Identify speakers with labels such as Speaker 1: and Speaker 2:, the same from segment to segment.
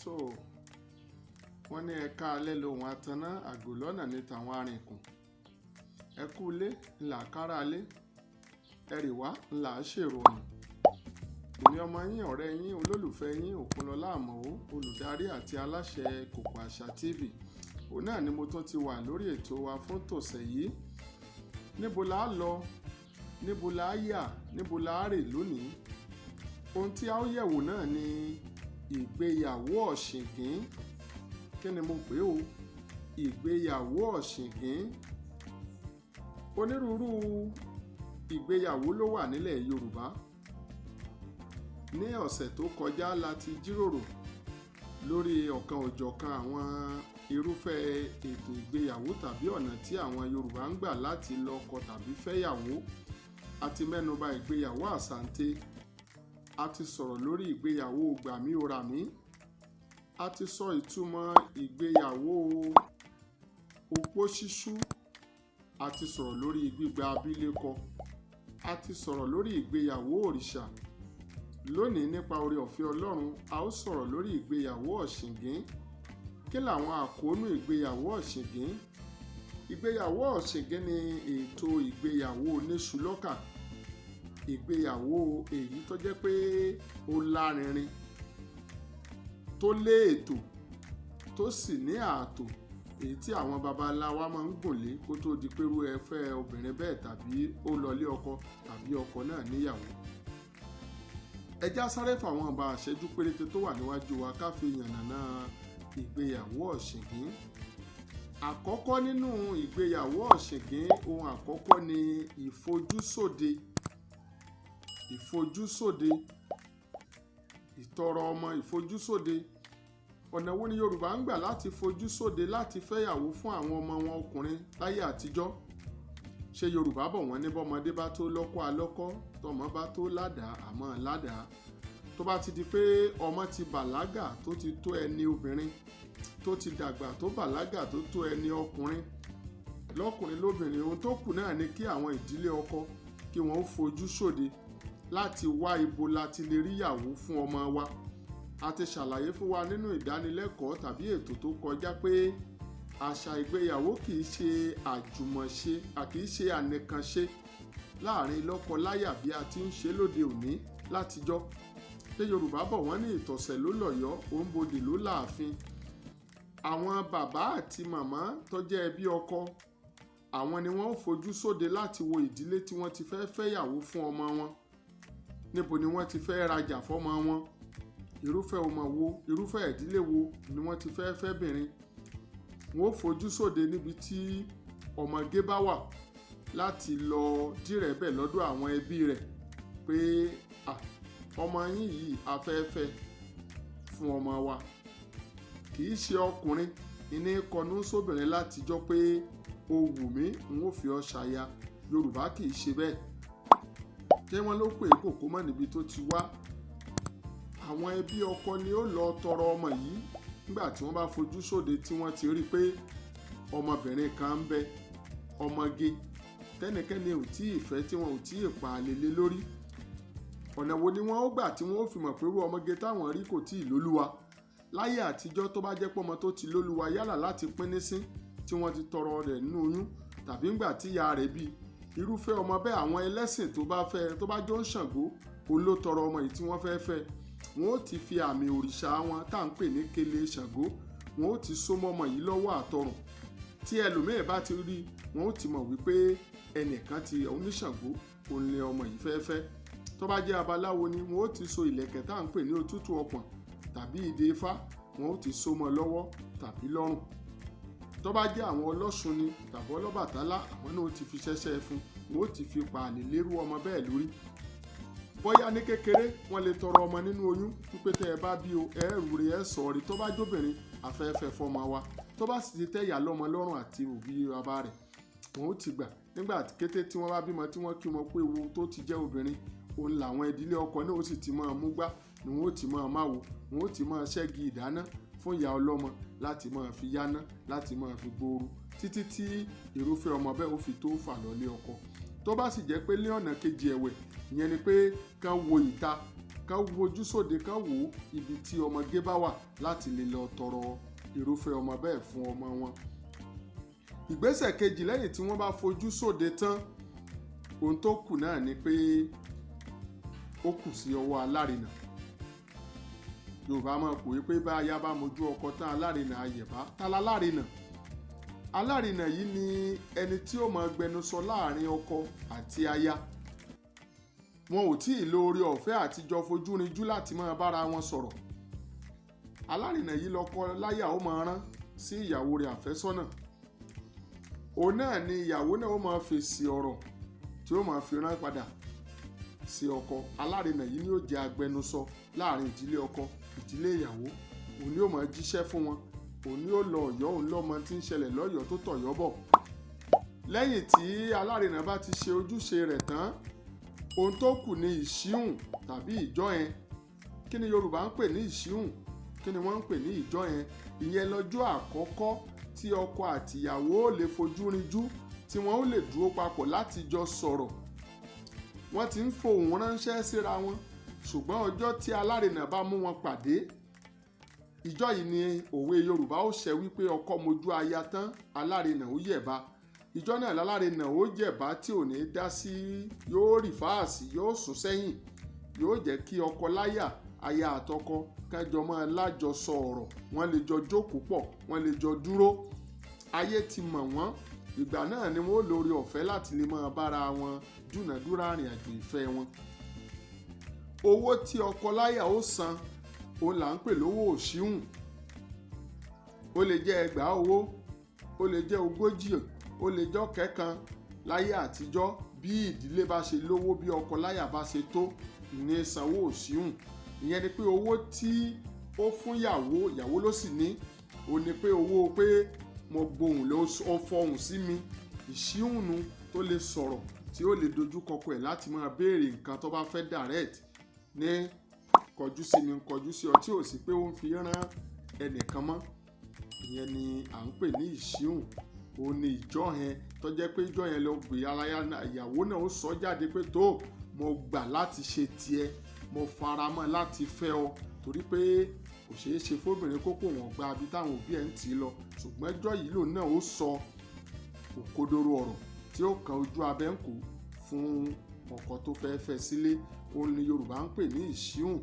Speaker 1: Tó wọ́n ní ẹ̀ka alẹ́ lohùn ataná, àgò lọ́nà ní tàwọn arìnkùn. Ẹ kú ilé ńlá kára alé, ẹrì wá ńlá ṣèrò ọ̀nà. Èmi ọmọ yín, ọ̀rẹ́ yín, olólùfẹ́ yín, Òkunlọ́lá Àmọ̀ó, olùdarí àti aláṣẹ Kòkò Àṣà TV, òun náà ni mo tún ti wà lórí ètò wa fún tòsẹ̀ yìí. Níbo la lọ? Níbo la yà? Níbo la rè lónìí? Ohun tí a ó yẹ̀wò náà ni ìgbéyàwó ọ̀ṣìngín. Kí ni mo pè ó? Ìgbéyàwó ọ̀ṣìngín. Onírúurú ìgbéyàwó ló wà nílẹ̀ Yorùbá. Ní ọ̀sẹ̀ tó kọjá la ti jíròrò lórí ọ̀kan òjọ̀kan àwọn irúfẹ́ ètò ìgbéyàwó tàbí ọ̀nà tí àwọn Yorùbá ń gbà láti lọ́kọ tàbí fẹ́yàwó. A ti mẹ́nuba ìgbéyàwó àsàǹtẹ, a ti sọ̀rọ̀ lórí ìgbéyàwó gbàmí-o-rà-mí, a ti sọ ìtumọ̀ ìgbéyàwó opó ṣíṣú, a ti sọ̀rọ̀ lórí gbígba abilékọ, a ti sọ̀rọ̀ lórí ìgbéyàwó òrìṣà. Lónìí, nípa oore ọ̀fẹ́ Ọlọ́run, a ó sọ̀rọ̀ lórí ìgbéyàwó ọ̀ṣìngín. Kí làwọn àkóónú ìgbéyàwó ọ̀ṣìngín? Ìgbéyàwó ọ̀ṣìngín ni ètò ìgbéyàwó oníṣulọ́kà, ìgbéyàwó èyí tó jẹ́ pé ó lárinrin, tó lé ètò, tó sì ní ààtò, èyí tí àwọn baba ńlá wa máa ń gùn lé kó tó di pé irú ẹ fẹ́ obìnrin bẹ́ẹ̀ tàbí ó lọlé ọkọ tàbí ọkọ náà níyàwó. Ẹ já sáré fáwọn ọba àṣẹjú péréte tó wà níwájú wa ká fi yànnàná ìgbéyàwó ọ̀ṣìngín. Àkọ́kọ́ nínú ìgbéyàwó ọ̀ṣìngín, ohun àkọ́kọ́ ni ìfojúsóde. Ìfojúsóde, ìtọrọ ọmọ, ìfojúsóde. Ọ̀nà wo ni Yorùbá ń gbà láti fojú sóde láti fẹ́yàwó fún àwọn ọmọ wọn ọkùnrin láyé àtijọ́? Ṣé Yorùbá bọ̀ wọ́n ní bọ́mọdé bá tó lọ́kọ́ alọ́kọ́, tọmọ bá tó ládàá àmọ́ ládàá. Tó bá ti di pé ọmọ ti bàlágà, tó ti tó ẹni obìnrin, tó ti dàgbà, tó bàlágà, tó tó ẹni ọkùnrin, lọ́kùnrin lóbìnrin, ohun tó kù náà ni kí àwọn ìdílé ọkọ kí wọ́n ó fojú sóde láti wá ibo la ti lè ríyàwó fún ọmọ wa. A ti ṣàlàyé fún wa nínú ìdánilẹ́kọ̀ọ́ tàbí ètò tó kọjá pé àṣà ìgbéyàwó kì í ṣe àjùmọ̀ṣe, kì í ṣe ànìkànṣe láàrin lọ́kọ-láyà bí a ti ń ṣe lóde òní látijọ́. Ṣé Yorùbá bọ̀ wọ́n ní ìtọ̀sẹ̀ ló lọ̀yọ́, òǹbodè ló láàfin. Àwọn bàbá àti màmá tó jẹ́ ẹbí ọkọ, àwọn ni wọ́n fojú sóde láti wo ìdílé tí wọ́n ti fẹ́ fẹ́yàwó fún ọmọ wọn. Níbo ni wọ́n ti fẹ́ rajà fọ́mọ wọn? Irúfẹ́ ọmọ wo, irúfẹ́ ìdílé wo ni wọ́n ti fẹ́ fẹ́bìnrin? Wọ́n ó fojú sóde níbi tí ọmọge bá wà láti lọ dírẹ̀bẹ̀ lọ́dọ̀ àwọn ẹbí rẹ̀ pé ọmọ yín yìí a fẹ́ fẹ́ fún ọmọ wa. Kì í ṣe ọkùnrin ní kọnú sóbìnrin látijọ́ pé o wù mí, n ó fi ọ́ ṣaya. Yorùbá kì í ṣe bẹ́ẹ̀. Ṣé wọ́n ló pè é kòkó mọ́ níbi tó ti wá? Àwọn ẹbí ọkọ ni ó lọ tọrọ ọmọ yìí nígbà tí wọ́n bá fojú sóde tí wọ́n ti rí i pé ọmọbìnrin kan ń bẹ, ọmọge tẹ́nikẹ́ni ò tí ì fẹ́, tí wọn ò tí ì pa àlè lé lórí. Ọ̀nà wo ni wọ́n ó gbà tí wọ́n ó fi mọ̀ pé irú ọmọge táwọn rí kò tí ì lólúwa? Láyé àtijọ́, tó bá jẹ́ pé ọmọ tó ti lólúwa, yálà láti pínísín tí wọ́n ti tọrọ rẹ̀ nínú oyún tàbí ńgbà tí ìyá rẹ̀ bí, irúfẹ́ ọmọ bẹ́ẹ̀, àwọn ẹlẹ́sìn tó bá fẹ́, tó bá jó ń Ṣàngó òun ló tọrọ ọmọ yìí tí wọ́n fẹ́ fẹ́, wọn ó ti fi àmì òrìṣà wọn tá à ń pè ní kele Ṣàngó, wọn ó ti so mọ́mọ yìí lọ́wọ́ àtọrùn. Tí ẹlòmíì bá ti rí, wọn ó ti mọ̀ wípé ẹnìkan ti oníṣàngó òun ni ọmọ yìí fẹ́ fẹ́. Tó bá jẹ́ abaláwo ni, wọn ó ti so ìlẹ̀kẹ̀ tá à ń pè ní òtútù ọpọ̀n tàbí ìdè ifá, wọn ó ti so mọ́ lọ́wọ́ tàbí lọ́rùn. Tó bá jẹ́ àwọn ọlọ́ṣun ni tàbí ọlọ́bàtálá, àwọn náà ó ti fi ṣẹ́ṣẹ́ fún, wọn ó ti fi pààlè lérú ọmọ bẹ́ẹ̀ lórí. Bóyá ní kékeré wọ́n lè tọrọ ọmọ nínú oyún wípé tẹ́ ẹ bá bí o, ẹ rú re, ẹ sọ rí. Tó bá jóbìnrin, afẹ́fẹ́ fọmọ wa. Tó bá sì ti tẹ́yà lọ́mọ lọ́rùn àti òbí bàbá rẹ̀, wọn ó ti gbà. Nígbà kété tí wọ́n bá bímọ tí wọ́n kí wọn pé ewu tó ti jẹ́ obìnrin, òun làwọn ìdílé ọkọ náà ó sì ti máa mú gbá ni wọ́n ó ti máa máwo, wọ́n ó ti máa ṣẹ́gi ìdáná fún ìyá ọlọ́mọ láti máa fi yáná, láti máa fi gbooru títí tí irúfẹ́ ọmọ bẹ́ẹ̀ ó fi tó fà lọ́lé ọkọ. Tó bá sì jẹ́ pé ní ọ̀nà kejì ẹ̀wẹ̀, ìyẹn ni pé kán wo ìta. Kán wojú sóde, kán wò ó ibi tí ọmọge bá wà láti lè lọ tọrọ irúfẹ́ ọmọ bẹ́ẹ̀ fún ọmọ wọn. Ìgbésẹ̀ kejì, lẹ́yìn tí wọ́n bá fojú sóde tán, ohun tó kù náà ni pé ó kù sí ọwọ́ alárinà. Yorùbá máa pòwe pé bá aya bá mojú ọkọ tán, alárinà ayẹ̀bá. Ta lálárinà? Alárinà yìí ni ẹni tí ó máa gbẹnusọ láàrin ọkọ àti aya. Wọn ò tí ì lo oore ọ̀fẹ́ àtijọ́ fojú rinjú láti máa bára wọn sọ̀rọ̀. Alárinà yìí lọ́kọ láyà ó máa rán sí ìyàwó rẹ̀ àfẹ́sọ́nà. Òun náà ni ìyàwó náà ó máa fèsì ọ̀rọ̀ tí ó máa fi rán padà sí ọkọ. Alárinà yìí ni ó jẹ́ agbẹnusọ láàrin ìdílé ọkọ, ìdílé ìyàwó. Òun ni ó máa jíṣẹ́ fún wọn, òun ni ó lọ Ọ̀yọ́, òun lọ́mọ tí ń ṣẹlẹ̀ lọ́yọ̀ọ́ tó tọ̀yọ́ bọ̀. Lẹ́yìn tí alárinà bá ti ṣe ojúṣe rẹ̀ tán, ohun tó kù ni ìṣíhùn tàbí ìjọ yẹn. Kí ni Yorùbá ń pè ní ìṣíhùn? Kí ni wọ́n ń pè ní ìjọ yẹn? Ìyẹn lọ́jọ́ àkọ́kọ́ tí ọkọ àtìyàwó ò lè fojú rinjú, tí wọ́n ó lè dúró papọ̀ láti jọ sọ̀rọ̀. Wọ́n ti ń fohùn ránṣẹ́ síra wọn, ṣùgbọ́n ọjọ́ tí alárinà bá mú wọn pàdé, ìjọ yìí ni òwe Yorùbá ó ṣẹ wípé ọkọ mojú aya tán, alárinà ó yẹ̀ba. Ìjọ náà lálárinà ó jẹ̀bá tí ò ní dá sí, yóò rìfáàsì, yóò sún sẹ́yìn, yóò jẹ́ kí ọkọ láyà, aya àtọkọ kájọ máa lájọsọ ọ̀rọ̀. Wọ́n lè jọ jókòó pọ̀, wọ́n lè jọ dúró. Ayé ti mọ̀ wọ́n. Ìgbà náà ni wọ́n ó lórí ọ̀fẹ́ láti lè máa bára wọn dúnàdúrà rìn àjò ìfẹ́ wọn. Owó tí ọkọ láyà ó san, òun là ń pè lówó òṣìhùn. Ó lè jẹ́ 2000 owó, ó lè jẹ́ 40, ó lè jẹ́ 40,000 láyé àtijọ́. Bí ìdílé bá ṣe lówó, bí ọkọ láyà bá ṣe tó ní sanwó òṣìhùn. Ìyẹn ni pé owó tí ó fún ìyàwó, ìyàwó ló sì ní ó ní pé owó pé mo gbohùn ló ó fọhùn sí mi, ìṣíhùnù tó lè sọ̀rọ̀, tí ó lè dojú kọkọ ẹ̀ láti máa béèrè nǹkan tó bá fẹ́ direct ní kọjú sí mi, kọjú sí ọ, tí ò sí pé ó ń fi rán ẹnìkan mọ́. Ìyẹn ni à ń pè ní ìṣíhùn. Òun ni ìjọ yẹn tó jẹ́ pé ìjọ yẹn lọ gbé aláya ìyàwó náà ó sọ jáde pé tó mo gbà láti ṣe tiẹ̀, mo faramọ́ láti fẹ́ ọ, torí pé kò ṣeé ṣe fóbìnrin kókó wọn gba ibi táwọn òbí ẹ̀ ń tì í lọ. Ṣùgbọ́n ẹjọ́ yìí lòun náà ó sọ òkodoro ọ̀rọ̀ tí ó kan ojú abẹ́ ń kó fún ọkọ tó fẹ́ fẹ́ sílé. Òun ni Yorùbá ń pè ní ìṣíhùn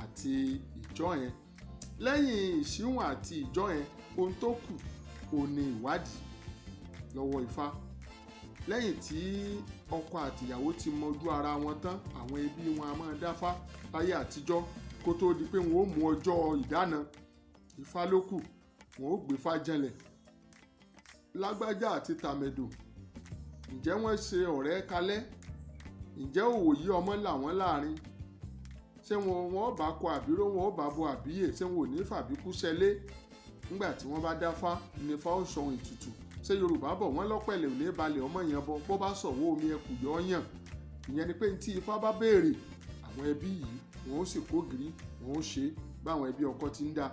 Speaker 1: àti ìjọ yẹn. Lẹ́yìn ìṣíhùn àti ìjọ yẹn, ohun tó kù òun ni ìwádìí lọ́wọ́ Ifá. Lẹ́yìn tí ọkọ àtìyàwó ti mọjú ara wọn tán, àwọn ẹbí wọn a máa dáfá láyé àtijọ́ kó tó di pé wọn ó mú ọjọ́ ìdáná. Ifá ló kù wọn ó gbé fá janlẹ̀. Lágbájá àti tàmẹ̀dò, ǹjẹ́ wọ́n ṣe ọ̀rẹ́ kalẹ̀? Ǹjẹ́ òwò yí ọmọ làwọn láàrin? Ṣé wọn bá kọ àbíró, wọn ó bá bo àbíyè? Ṣé wọn ò ní fàbíkú ṣẹlé? Nígbà tí wọ́n bá dáfá ní Ifá ó sọhun ètùtù. Ṣé Yorùbá bọ̀ wọ́n lọ́pẹ̀lẹ̀ ò ní balẹ̀ ọmọ yẹn bọ, bó bá sọ̀wọ́ omi ẹkù yọ yàn. Ìyẹn ni pé tí Ifá bá béèrè, àwọn ẹbí yìí wọn ó sì kó gìrì, wọn ó ṣe báwọn ẹbí ọkọ ti ń dá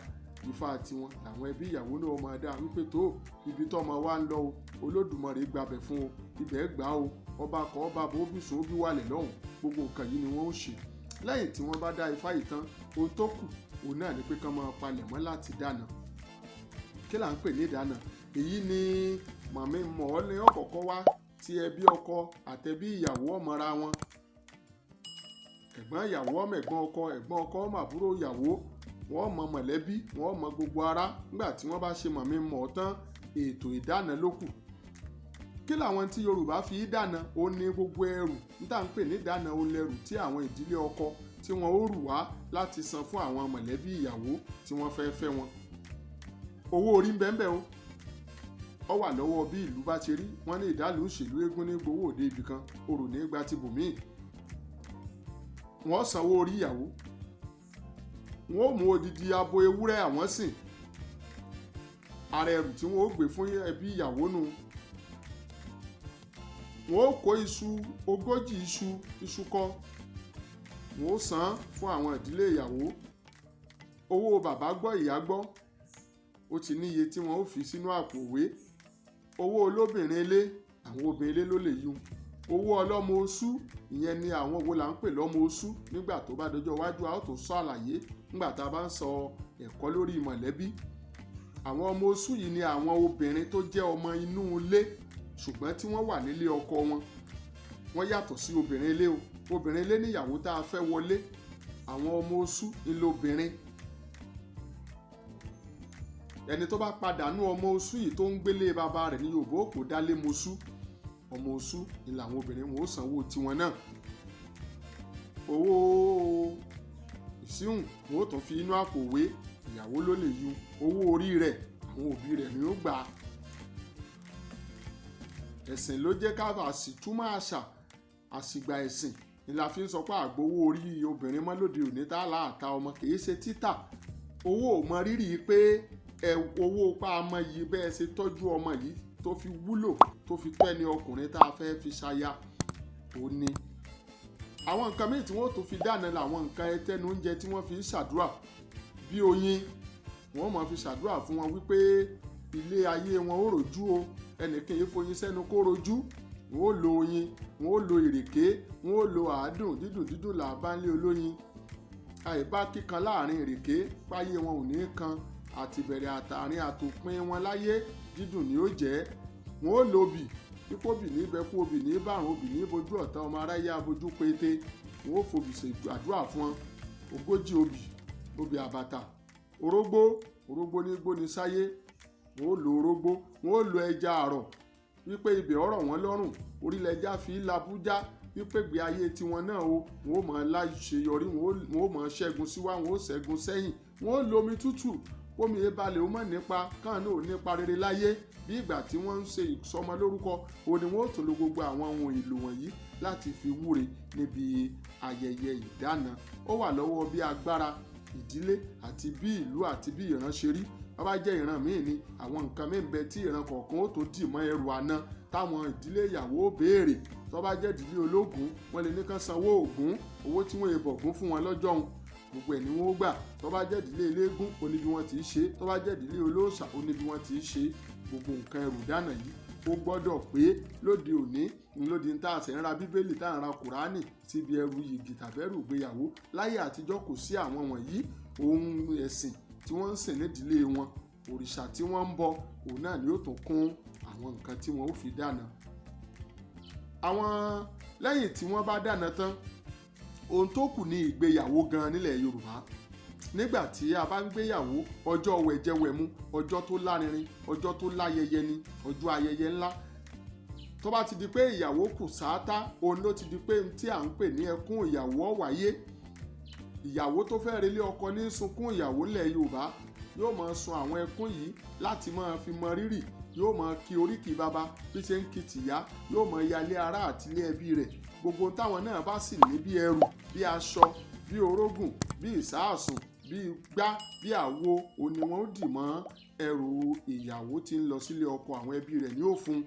Speaker 1: Ifá tiwọn, làwọn ẹbí ìyàwó náà máa dá wípé tó ibi tọ́mọ wa ń lọ o, Olódùmarè gbabẹ̀ fún o, ibẹ̀ gbà o, ọba kọ́ ọba bó bí sùn ó bí wàlẹ̀ lọ́hùn. Gbogbo nǹkan yìí ni wọ́n ó ṣe. Lẹ́yìn tí wọ́n bá dá Ifá yìí tán, ohun tó kù òun náà ni pé kán máa palẹ̀ mọ́ láti dáná. Kí là ń pè ní ìdáná? Èyí ni mọ̀mí mọ̀ ọ́ ní ọ̀kọ̀ọ̀kọ̀ wá tí ẹbí ọkọ àtẹbí ìyàwó ọmọra wọn. Ẹ̀gbọ́n ìyàwó ọmọ ẹ̀gbọ́n ọkọ, ẹ̀gbọ́n ọkọ ọmọ àbúrò ìyàwó, wọ́n mọ mọ̀lẹ́bí, wọ́n mọ gbogbo ará. Nígbà tí wọ́n bá ṣe mọ̀mí mọ̀ ọ́ tán, ètò ìdáná ló kù. Kí làwọn tí Yorùbá fi dáná? Ó ní gbogbo ẹrù níta ń pè ní dáná. Ó lẹ́rù tí àwọn ìdílé ọkọ tí wọ́n ó rù wá láti san fún àwọn mọ̀lẹ́bí ìyàwó tí wọ́n fẹ́ fẹ́ wọn. Owó orí ń bẹ́ẹ̀ o, ọ wà lọ́wọ́ bí ìlú bá ti rí. Wọ́n ní ìdálù ìṣèlú, eégún ní gbowó òde ibì kan, orò ní gba ti bòmíì. Wọ́n sanwó orí ìyàwó, wọ́n ó mú odidi abo ewúrẹ́ àwọn sìn, ara ẹrù tí wọ́n ó gbé fún ẹbí ìyàwó nu. Wọ́n ó kó iṣu 40 iṣu, iṣu kọ́, wọ́n ó san fún àwọn ìdílé ìyàwó. Owó bàbá gbọ́, ìyá gbọ́, ó ti níye tí wọ́n ó fi sínú àpò òwe. Owó olóbìnrin ilé, àwọn obìnrin ilé ló lè yún. Owó ọlọ́mọ oṣù, ìyẹn ni àwọn wo là ń pè lọ́mọ oṣù. Nígbà tó bá dọjọ́ iwájú, a ó tó sọ àlàyé nígbà tá a bá ń sọ ẹ̀kọ́ lórí mọ̀lẹ́bí. Àwọn ọmọ oṣù yìí ni àwọn obìnrin tó jẹ́ ọmọ inú ilé ṣùgbọ́n tí wọ́n wà nílé ọkọ wọn. Wọ́n yàtọ̀ sí obìnrin ilé o. Obìnrin ilé níyàwó tá a fẹ́ wọlé. Àwọn ọmọ oṣù ńlọbìnrin. Ẹni tó bá padànù ọmọ oṣù yìí tó ń gbélé bàbá rẹ̀ ní Yorùbá òpó dálé mosú. Ọmọ oṣù ni làwọn obìnrin, wọn ó sanwó tiwọn náà. Owó ìsíhùn wọn ó tún fi inú àpò wé, ìyàwó ló lè yún. Owó orí rẹ̀, àwọn òbí rẹ̀ ni ó gbà á. Ẹ̀sìn ló jẹ́ ká àsìtúmọ̀ àṣà àsìgbà ẹ̀sìn ni la fi ń sọ pé àgbowó orí obìnrin mọ́ lóde òní tá a láàta ọmọ kì í ṣe títà. Owó ò mọ rírì pé ẹ owó pa ọmọ yìí bẹ́ẹ̀ ṣe tọ́jú ọmọ yìí tó fi wúlò, tó fi tó ẹni ọkùnrin tá a fẹ́ fi ṣaya ó ní. Àwọn nǹkan míì tí wọ́n tó fi dáná làwọn nǹkan ẹtẹ́nu oúnjẹ tí wọ́n fi ń ṣàdúrà bí oyin. Wọ́n máa fi ṣàdúrà fún wọn wípé ilé ayé wọn ó rojú o, ẹnìkan yìí foyin sẹ́nu kó rojú. Wọ́n ó lo oyin, wọ́n ó lo ìrèké, wọ́n ó lo àádùn dídùn dídùn là bá ń lé olóyin. Àìbá kíkan láàrin ìrèké páyé wọn ò ní kan, àtìbẹ̀rẹ̀ àtàrin àtòpin wọn láyé dídùn ni ó jẹ́. Wọ́n ó lo obì, pípọ́ obì ní bẹ́kú, obì ní bàrùn, obì ní bojú ọ̀tá ọmọ aráyé abojú pété. Wọ́n ó fobì ṣe àdúrà fún wọn. 40 obì, obì àbàtà, orógbó, orógbó ní gbóni sáyé. Wọ́n ó lo orógbó, wọ́n ó lo ẹja àrọ̀ wípé ibẹ̀ ọ̀rọ̀ wọn lọ́rùn, orílẹ̀ ẹja fi labújá wípé gbé ayé tiwọn náà o, wọ́n ó máa láṣeyọrí, wọ́n ó máa ṣẹ́gun síwá, wọ́n ó ṣẹ́gun sẹ́yìn. Wọ́n ó lo omi tútù, omi ìbalẹ̀ ó mọ̀ nípa káà náà ò nípa rere láyé. Bí ìgbà tí wọ́n ń ṣe ìsọmọ lórúkọ òní, wọ́n ó tún lo gbogbo àwọn ohun èlò wọ̀nyí láti fi wúre níbi ayẹyẹ ìdáná. Ó wà lọ́wọ́ bí agbára ìdílé àti bí ìlú àti bí ìran ṣe rí. Bó bá jẹ́ ìran míì ni àwọn nǹkan míì ń bẹ tí ìran kọ̀ọ̀kan ó tó dì mọ́ ẹrù àná táwọn ìdílé ìyàwó ó béèrè. Tó bá jẹ́ ìdílé ológun, wọ́n lè ní kán sanwó ògún, owó tí wọ́n èbọ̀gún fún wọn lọ́jọ́ òun, gbogbo ẹ̀ ni wọ́n ó gbà. Tó bá jẹ́ ìdílé eléégún, ó ní bí wọ́n ti í ṣe. Tó bá jẹ́ ìdílé olóòṣà, ó ní bí wọ́n ti í ṣe. Gbogbo nǹkan ẹrù dáná yìí ó gbọ́dọ̀ pé. Lóde òní lóde tá a sì ń ra Bíbélì, tá a ń ra Kùránì síbi ẹrù yìgì tàbẹ́rù ìgbéyàwó. Láyé àtijọ́ kò sí àwọn wọ̀nyí. Ohun ẹ̀sìn tí wọ́n ń sìn nídìílé wọn, òrìṣà tí wọ́n ń bọ, òun náà ni ó tún kún àwọn nǹkan tí wọ́n ó fi dáná. Àwọn lẹ́yìn tí wọ́n bá dáná tán, ohun tó kù ní ìgbéyàwó gan nílẹ̀ Yorùbá. Nígbà tí a bá ń gbéyàwó, ọjọ́ wẹ̀jẹwẹ̀mu, ọjọ́ tó lárinrin, ọjọ́ tó láyẹyẹ ni, ọjọ́ ayẹyẹ ńlá. Tó bá ti di pé ìyàwó kù sáátá, òun ló ti di pé tí à ń pè ní ẹkún ìyàwó ó wáyé. Ìyàwó tó fẹ́ relé ọkọ ní sunkún ìyàwó ńlẹ̀ Yorùbá. Yóò máa sun àwọn ẹkún yìí láti máa fi mọ rírì. Yóò máa kí oríkì bàbá bí ṣe ń kí tìyá, yóò máa yalé ará àti ilé ẹbí rẹ̀. Gbogbo táwọn náà bá sì ní bí ẹrù, bí aṣọ, bí orógùn, bí ìsáàsùn, bí igbá, bí àwo, òun ni wọ́n ó dì mọ́ ẹrù ìyàwó tí ń lọ sílé ọkọ. Àwọn ẹbí rẹ̀ ní ó fún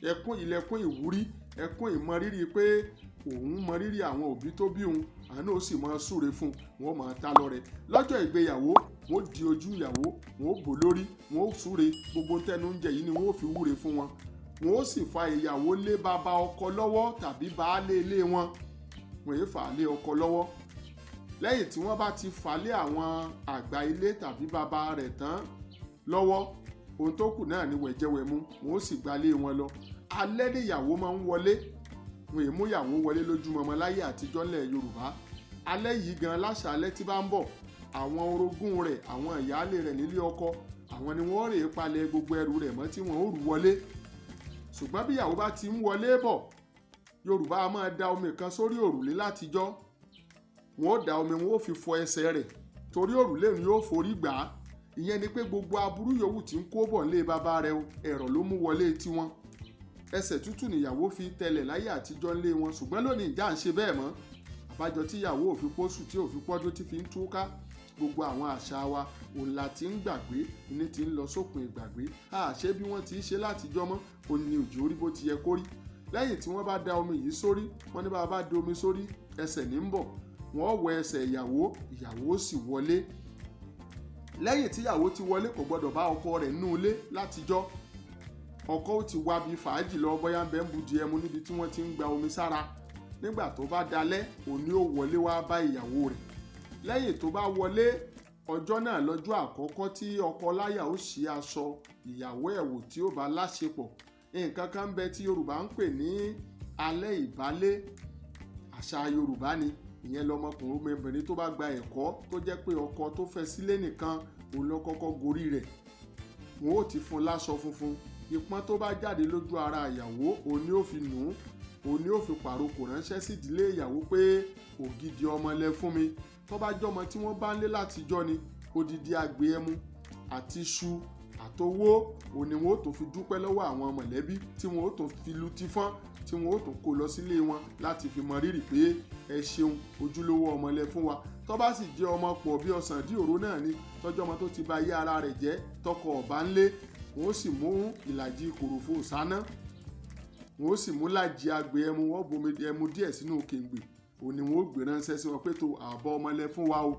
Speaker 1: ẹkún ilẹ̀kùn ìwúrí, ẹkún ìmọrírì pé òun mọrírì àwọn òbí tó bí òun, àánú ó sì máa súre fún un, wọ́n máa ta lọ́rẹ. Lọ́jọ́ ìgbéyàwó, wọ́n di ojú ìyàwó, wọ́n ó bò lórí, wọ́n ó súre. Gbogbo tẹnu oúnjẹ yìí ni wọ́n ó fi wúre fún wọn. Wọ́n ó sì fa ìyàwó lé bàbá ọkọ lọ́wọ́ tàbí baálé ilé wọn. Wọ́n yéé fà á lé ọkọ lọ́wọ́. Lẹ́yìn tí wọ́n bá ti fà á lé àwọn àgbà ilé tàbí bàbá rẹ̀ tán lọ́wọ́, ohun tó kù náà ni wẹ̀jẹwẹ̀mu, wọ́n ó sì gbalé wọn lọ. Alẹ́ níyàwó máa ń wọlé. Wọn èé mú ìyàwó wọlé lójúmọmọ láyé àtijọ́ ńlẹ̀ Yorùbá. Alẹ́ yìí gan láṣàálẹ́ tí bá ń bọ̀, àwọn orogún rẹ̀, àwọn ìyáálé rẹ̀ nílé ọkọ, àwọn ni wọ́n rèé palẹ̀ gbogbo ẹrù rẹ̀ mọ́ tí wọ́n ó rú wọlé. Ṣùgbọ́n bí ìyàwó bá ti ń wọlé bọ̀, Yorùbá a máa da omi kan sórí òrùlé látijọ́. Wọ́n ó da omi, wọ́n ó fi fọ ẹsẹ̀ rẹ̀ torí òrùlé ni yóò forí gbà á. Ìyẹn ni pé gbogbo aburú yòówù tí ń kó bọ̀ nílé bàbá rẹ̀ o, ẹ̀rọ̀ ló mú wọlé tiwọn. Ẹsẹ̀ tútù nìyàwó fi tẹlẹ̀ láyé àtijọ́ ńlé wọn, ṣùgbọ́n lónìí ìjà ń ṣe bẹ́ẹ̀ mọ́. Àbájọ tíyàwó ò fi pósù tí ò fi pọ́dún tí fi ń túká. Gbogbo àwọn àṣà wa òun la ti ń gbàgbé ní ti ń lọ sópin ìgbàgbé. Àṣé bí wọ́n ti ṣe látijọ́ mọ́ òun ni òjò orí bó ti yẹ kó rí. Lẹ́yìn tí wọ́n bá da omi yìí sórí, wọ́n ní bá a bá da omi sórí ẹsẹ̀ ní ń bọ̀, wọ́n wọ ẹsẹ̀ ìyàwó, ìyàwó sì wọlé. Lẹ́yìn tíyàwó ti wọlé, kò gbọ́dọ̀ bá ọkọ rẹ̀ nínú ilé látijọ́. Ọkọ ó ti wá bí fàájì lọ, bóyá ń bẹ ń bu di ẹmu níbi tí wọ́n ti ń gba omi sára. Nígbà tó bá dalẹ́, òní ó wọlé wá bá ìyàwó rẹ̀. Lẹ́yìn tó bá wọlé, ọjọ́ náà lọ́jọ́ àkọ́kọ́ tí ọkọ láyà ó ṣí aṣọ ìyàwó ẹ̀ wò tí ó bá láṣepọ̀. Nǹkan kan ń bẹ tí Yorùbá ń pè ní alẹ́ ìbálé. Àṣà Yorùbá ni ìyẹn. Lọmọkùnrin obìnrin tó bá gba ẹ̀kọ́, tó jẹ́ pé ọkọ tó fẹ́ sílé nìkan òun ló kọ́kọ́ gorí rẹ̀, wọn ó ti fún láṣọ funfun. Ìpọ́n tó bá jáde lójú ara ìyàwó, òun ni ó fi nù ún, òun ni ó fi pàrokò ránṣẹ́ sí ìdílé ìyàwó pé ògidì ọmọ lẹ fún mi. Tó bá jọmọ tí wọ́n bá ń lé látijọ́ ni, odidi àgbè ẹmu àti iṣu àtowó òun ni wọn ó tó fi dúpẹ́ lọ́wọ́ àwọn mọ̀lẹ́bí, tí wọn ó tó fi lu tifọ́n, tí wọn ó tó kó lọ sílé wọn láti fi mọ rírì pé ẹ ṣeun, ojúlówó ọmọ lẹ fún wa. Tó bá sì jẹ́ ọmọ pọ̀ bí ọsàn dí òró náà ni, tọ́jú ọmọ tó ti ba ayé ara rẹ̀ jẹ́, tọkọ ọ̀bá ńlé, wọn ó sì mú ìlàjì kòròfo sáná, wọn ó sì mú làjì àgbè ẹmu, wọn bomi ẹmu díẹ̀ sínú kèǹgbè, òun ni wọn ó gbé ránṣẹ́ sí wọn pé tó àbọ̀ ọmọ lẹ fún wa o.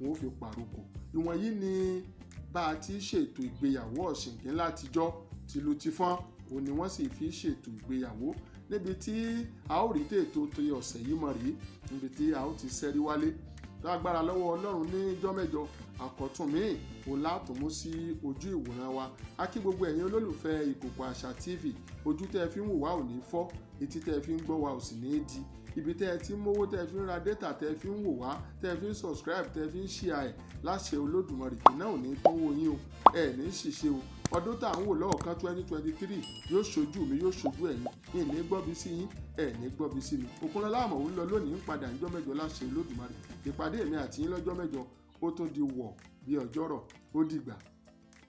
Speaker 1: Wọn ó fi pàrokò. Ìwọ̀nyí ni bá a ti ṣètò ìgbéyàwó ọ̀ṣìngín látijọ́. Tìlù tìfọ́n òun ni wọ́n sì fi ṣètò ìgbéyàwó. Níbi tí a ó rí tètò tó ọ̀sẹ̀ yìí mọ̀ rí, níbi tí a ó ti ṣẹ́rí wálé lágbára lọ́wọ́ Ọlọ́run ní ijọ́ mẹ́jọ, àkọ́tún míì òun látò mú sí ojú ìwòran wa. A kí gbogbo ẹ̀yin olólùfẹ́ Ìkòkò Àṣà TV. Ojú tẹ́ ẹ fi ń wò wá ò ní fọ́, etí tẹ́ ẹ fi ń gbọ́ wa ò sì ní í di. Ibi tẹ́ ẹ ti ń mówó, tẹ́ ẹ fi ń ra data, tẹ́ ẹ fi ń wò wá, tẹ́ ẹ fi ń subscribe, tẹ́ ẹ fi ń share ẹ̀, láṣẹ Olódùmarè, iná ò ní tó wò yín o, ẹ ní ṣìṣe o. Ọdún tá à ń wò lọ́ọ̀kan, 2023, yóò ṣojú mi, yóò ṣojú ẹ̀yin. Yín ní gbọ́bi sí yín, ẹ̀ ní gbọ́bi sí mi. Òkúnlọ́lá àmọ̀ ń lọ lónìí, ń padà níjọ́ mẹ́jọ láṣẹ Olódùmarè. Ìpàdé èmi àti yín lọ́jọ́ mẹ́jọ, ó tún di wọ̀ bí ọjọ́rọ̀. Ó dìgbà.